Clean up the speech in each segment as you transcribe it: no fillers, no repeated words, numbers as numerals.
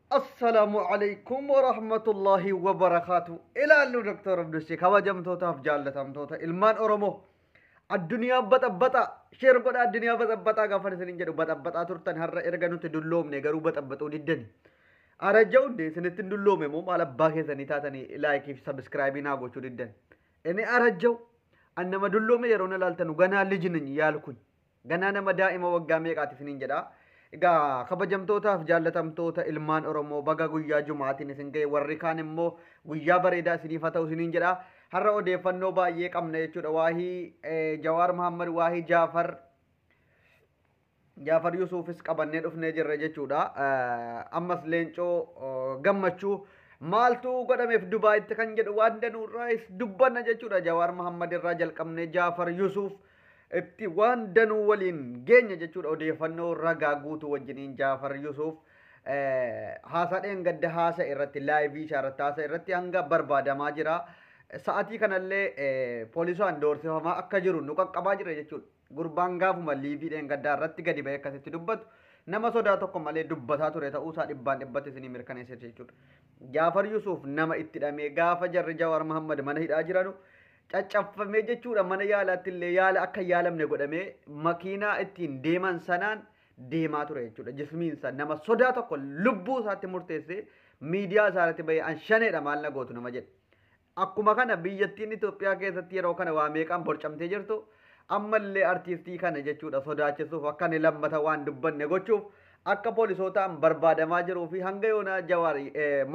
Assalaamu alaikum warahmatullahi wabarakaatu. Ilaallu Dr. Abdushee kabajamtootaaf jaallatamtoota ilmaan Oromoo. Addunyaa baxabbaxaa share godha, addunyaa baxabbaxaa gaafa isiniin jedhu baxabbaxaa turtan. Har'a erga nuti dulloomne garuu baxabbaxuu diddani. Arajja hundee isinitti hin dulloome moo maal abbaa keessanii taatanii like fi subscribe naa gochuu diddan? Inni arajja'u an nama dulloome yeroo na ilaaltanu ganaa lijinin yaalkuñ ganaa nama daa'ima waggaa meeqaati isiniin jedha. Egaa kabajamtootaaf jaallatamtoota ilmaan Oromoo, baga guyyaa Jumaatiin isin ga'e, warri kaan immoo guyyaa bareedaa isiniif haa ta'u isiniin jedha. Har'a odeeffannoo baay'ee qabna jechuudha. Waahii Jawaar Muhammad, waahii Jaafar Yusuufis qabannee dhufnee jirra jechuudha. Ammas Leencoo Gammachuu maaltu godhameef Dubaayitti kan jedhu waan danuurraayis dubbanna jechuudha. Jawaar Muhammad irraa jalqabnee Jaafar Yusuuf itti waan danuu waliin geenya jechuudha. Odeeffannoo ragaa guutuu wajjiniin Jaafar Yusuuf haasaa dheengadda haasa irratti, live isaa irratti haasa irratti hanga barbaadamaa jira. Sa'atii kanallee poolisaan doorsifamaa akka jiru nu qaqqabaa jira jechuudha. Gurbaan gaafuma live dheengaddaa irratti gadi ba'ee akkasitti dubbatu nama sodaa tokko malee dubbataa ture ta'uusaa dhibbaan dhibbatti isinii mirkaneessa jechuudha. Jaafar Yusuuf nama itti hidhamee gaafa jarri Jawaar Muhammad mana hidhaa jiranu caccabfamee jechuudha, mana yaalaatti illee yaala akka hin yaalamne godhamee makiinaa ittiin deeman sanaan deemaa ture jechuudha. Jismiinsa nama sodaa tokko lubbuu isaatti murteessee miidiyaa isaa irratti bahee an shaneedha maal na gootu nama jedhe. Akkuma kana biyyattiin Itoophiyaa keessatti yeroo kana waa meeqaan borcamtee jirtu, ammallee artiistii kana jechuudha sodaachisuuf, akka inni lammata waan dubbanne gochuuf akka poolisootaan barbaadamaa jiruu fi hanga yoonaa Jawaar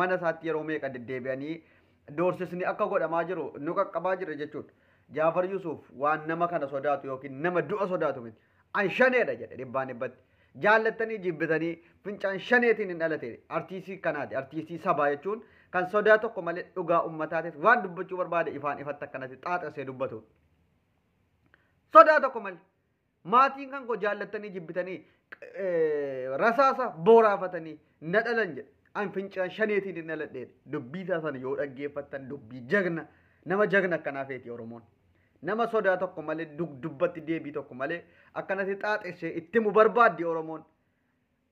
mana isaatti yeroo meeqa deddeebi'anii doorsisni akka godhamaa jiru nu qaqqabaa jira jechuudha. Jaafar Yusuuf waan nama kana sodaatu yookiin nama du'a sodaatu miti. An shaneedha jedhe dhibbaan dhibbatti. Jaallattanii jibbitanii fincaan shaneetiin hin dhalate artiistii kanaati. Artiistii sabaa jechuun kan sodaa tokko malee dhugaa uummataatis waan dubbachuu barbaade ifaan ifatti akkanatti xaaxasee dubbatu. Sodaa tokko malee. Maatiin kan koo jaallattanii jibbitanii rasaasa booraafatanii na dhalan jedhe. An fincaan shaneetiin hin dhaladhe. Dubbii isaa sana yoo dhaggeeffattan dubbii jagna, nama jagna akkanaa feeti Oromoon. Nama sodaa tokko malee, dubbatti deebii tokko malee akkanatti xaaxessee itti himu barbaaddi Oromoon.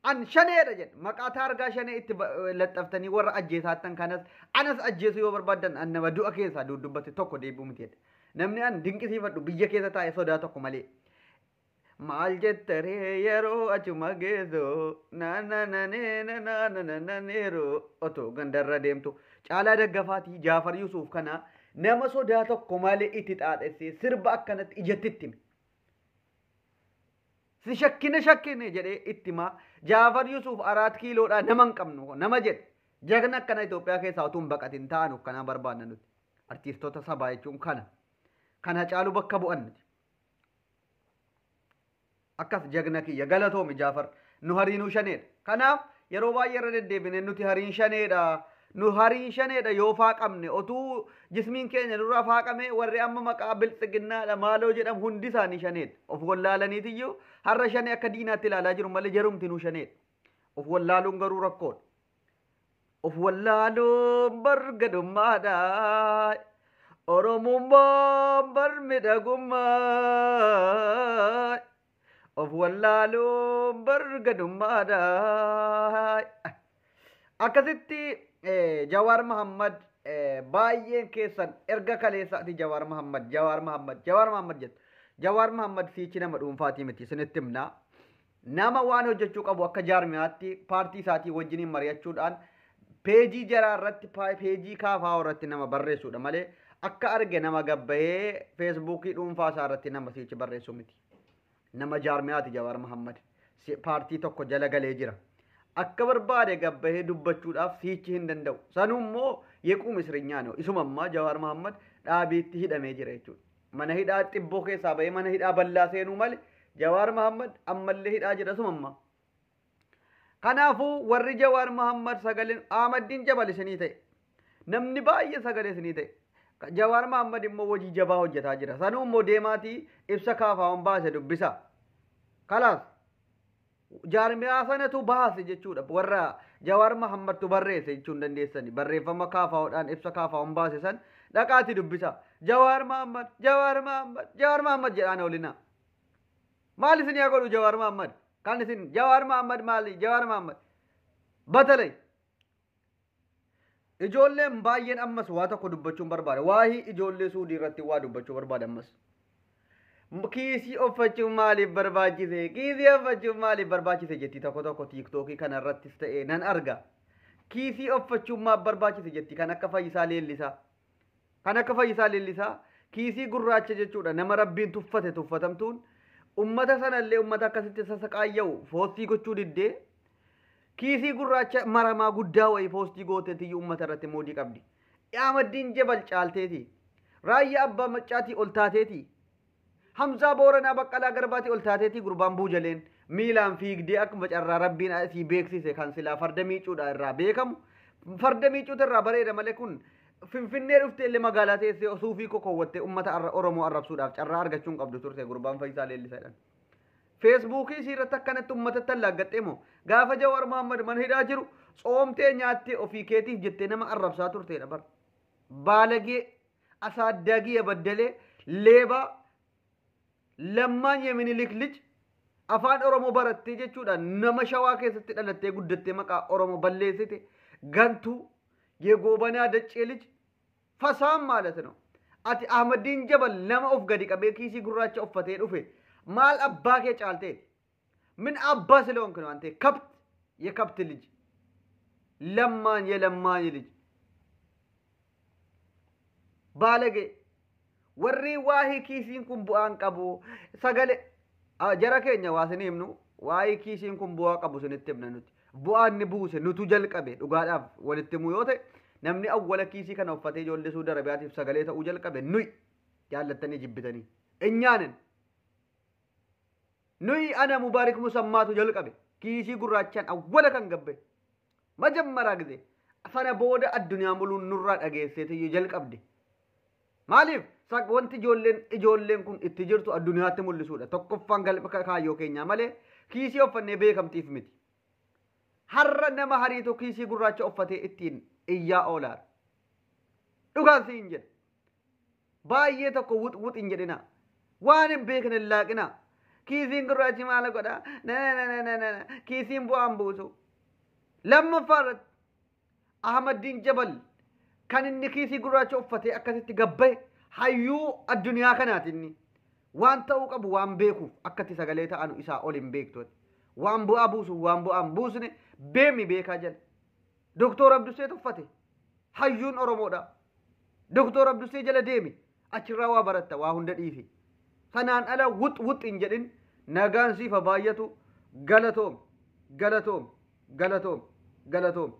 An shaneedha jedhe. Maqaa taargaa shanee itti laxxaftanii warra ajjeesaattan kanas anas ajjeesuu yoo barbaaddan an nama du'a keessaa dubbatti tokko deebi'u miti jedhe. Namni an dinqisiifadhu biyya keessa taa'e sodaa tokko malee. Maal jettaree yeroo achuma geessu naanananeeroo otoo gandarra deemtu Caalaa Daggafaatii Jaafar Yusuuf kana nama sodaa tokko malee itti xaaxessee sirba akkanatti ijatti itti hime. Si shakkine shakkine jedhee itti himaa. Jaafar Yusuuf araat kiiloodhaa nama hin qabnu nama jedhe. Jagna akkana Itoophiyaa keessaa utuu hin baqatin ta'an akkanaa barbaanna nuti. Artiistoota sabaa jechuun kana. Kana caalu bakka bu'an nuti. Akkas jagna kiyya galatoomi Jaafar. Nu hariinuu shaneedha. Kanaaf yeroo baay'ee irra deddeebine nuti hariin shaneedha. Nu hariin shaneedha yoo faaqamne, otuu jismiin keenya nurraa faaqame, warri amma maqaa biltsiginnaadha maaloo jedhamu hundi isaanii shaneedha. Of wallaalaniitiyyuu har'a shanee akka diinaatti ilaalaa jiru malee jarumti nu shaneedha. Of wallaaluun garuu rakkoodha. Of wallaaluun bargadummaadha. Oromummaan bar miidhagummaa. Of wallaaluun bargadummaadha. Akkasitti Jawaar Muhammad baay'een keessan erga kaleessaati Jawaar Muhammad, Jawaar Muhammad, Jawaar Muhammad jettu. Jawaar Muhammad siichi nama dhuunfaatii miti, isinitti himna. Nama waan hojjechuu qabu akka jaarmiyaatti paartii isaatii wajjiniin mari'achuudhaan peejii jaraa irratti, peejii kaafaa irratti nama barreessuudha malee akka arge nama gabbahee feesbuukii dhuunfaa isaa irratti nama siichi barreessu miti. Nama jaarmiyaati Jawaar Muhammad. Paartii tokko jala galee jira. Akka barbaade gabbahee dubbachuudhaaf siichi hin danda'u. Sanuu immoo yequu misrinyaa no. Isuma ammaa Jawaar Muhammad dhaabiitti hidhamee jira jechuudha. Mana hidhaa xibboo keessaa bahee mana hidhaa bal'aa seenuu malee Jawaar Muhammad ammallee hidhaa jira isuma ammaa. Kanaafuu warri Jawaar Muhammad sagaleen Ahmaddiin Jabal isinii ta'e. Namni baay'ee sagalee isinii ta'e. Jawaar Muhammad immoo hojii jabaa hojjetaa jira. Sanuu immoo deemaatii ibsa kaafaawwan baase dubbisa. Kalaas jaarmiyaa sanatu baase jechuudha. Warra Jawaar Muhammadtu barreesse jechuun dandeessani. Barreeffama kaafaawudhaan ibsa kaafaawwan baase san dhaqaati dubbisa. Jawaar Muhammad, Jawaar Muhammad, Jawaar Muhammad jedhaan oolinaa. Maal isin yaa godhu Jawaar Muhammad? Kan isin Jawaar Muhammad maali? Jawaar Muhammad. Batalay. Ijoolleen baay'een ammas waa tokko dubbachuun barbaada. Waa'ee ijoollee Suudii irratti waa dubbachuu barbaada ammas. Kiisii uffachuun maaliif barbaachise? Kiisii uffachuun maaliif barbaachise jetti tokko tokko TikTokii kana irrattis ta'e nan arga. Kiisii uffachuun maaf barbaachise jetti kan akka Fayyisaa Leellisaa. Kan akka Fayyisaa Leellisaa kiisii gurraacha jechuudha, nama Rabbiin tuffate tuffatamtuun ummata sanallee ummata akkasitti sasaqaayya'u poostii gochuu diddee kiisii gurraacha maramaa guddaa wayii poostii gooteetiyyuu ummata irratti muudii qabdi. Ahmaddiin Jabal caalteeti. Raayyaa Abbaa Maccaatii ol taateeti. Hamzaa Booranaa Baqqalaa Garbaatii ol taateeti. Gurbaan buujaleen miilaan fiigdee akkuma carraa Rabbiin asii beeksise kan silaa farda miicuudha irraa beekamu. Farda miicuutu irraa bareeda malee kun Finfinnee dhuftee illee magaalaa teessee suufii kokowwattee ummata Oromoo arrabsuudhaaf carraa argachuu hin qabdu turte gurbaan Fayyisaa Leellisaa jedhan. Feesbuukii isii irratti akkanatti uummatatti allaaggattee moo gaafa Jawaar Mohammad mana hidhaa jiru tsoomtee nyaattee ofii keetiif jettee nama arrabsaa turteedha bara. Baalagee asaaddaagii yabaddalee leebaa lammaan Yeminilik lij afaan Oromoo barattee jechuudha, nama Shawaa keessatti dhalattee guddattee maqaa Oromoo balleessite, gantuu የጎበና ደጬ ልጅ ፈሳም ማለት ነው። Ati Ahmadiin Jabal nama of gadi qabee kiisii gurraacha uffatee dhufe maal abbaa kee caaltee? ምን አባ ስለሆንክ ነው አንተ ከብት፣ የከብት ልጅ፣ ለማኝ፣ የለማኝ ልጅ፣ ባለጌ። Warri waa'ee kiisiin kun bu'aan qabu sagale jara keenya waa isin himnu, waa'ee kiisiin kun bu'aa qabu isinitti himna nuti. Bu'aan ni buuse nutu jalqabe. Dhugaadhaaf walitti himuu yoo ta'e, namni awwala kiisii kana uffatee ijoollee Suudi Arabiyaatiif sagalee ta'uu jalqabe nuyi, jaallattanii jibbitanii. Inyaanin nuyi ana Mubaarik Musammaatu jalqabe kiisii gurraachaan awwala kan gabbe majammaraa ጊዜ. Sana booda addunyaa muluun nurraa dhageesseetiyyuu jalqabde. Maaliif wanti ijoolleen kun itti jirtu addunyaatti mul'isuudha. Tokkoffaan galma kaayyoo keenyaa malee kiisii uffannee beekamtiif miti. Har'a nama hariitu kiisii gurraacha uffatee ittiin iyyaa oolaara. Dhugaan siin jedha. Baay'ee tokko wux wux hin jedhina. Waan hin beekne hin laaqina. Kiisiin gurraachi maal godha? Na na na na na, kiisiin bu'aan buusu. Lammaffaa irratti Ahmaddiin Jabal kan inni kiisii gurraacha uffatee akkasitti gabbaye hayyuu addunyaa kanaati inni. Waan ta'uu qabu waan beekuuf akkatti sagalee ta'anu isaa ol hin beektu. Waan bu'aa buusu, waan bu'aa hin buusne beemi beekaa jala. Doktor Abdusee uffate, hayyuun Oromoodha. Doktor Abdusee jala deemi, achirraa waa baratta, waa hunda dhiisi. Sanaan ala wux wux hin jedhin. Nagaan siifa baay'atu. Galatoom, galatoom, galatoom, galatoom.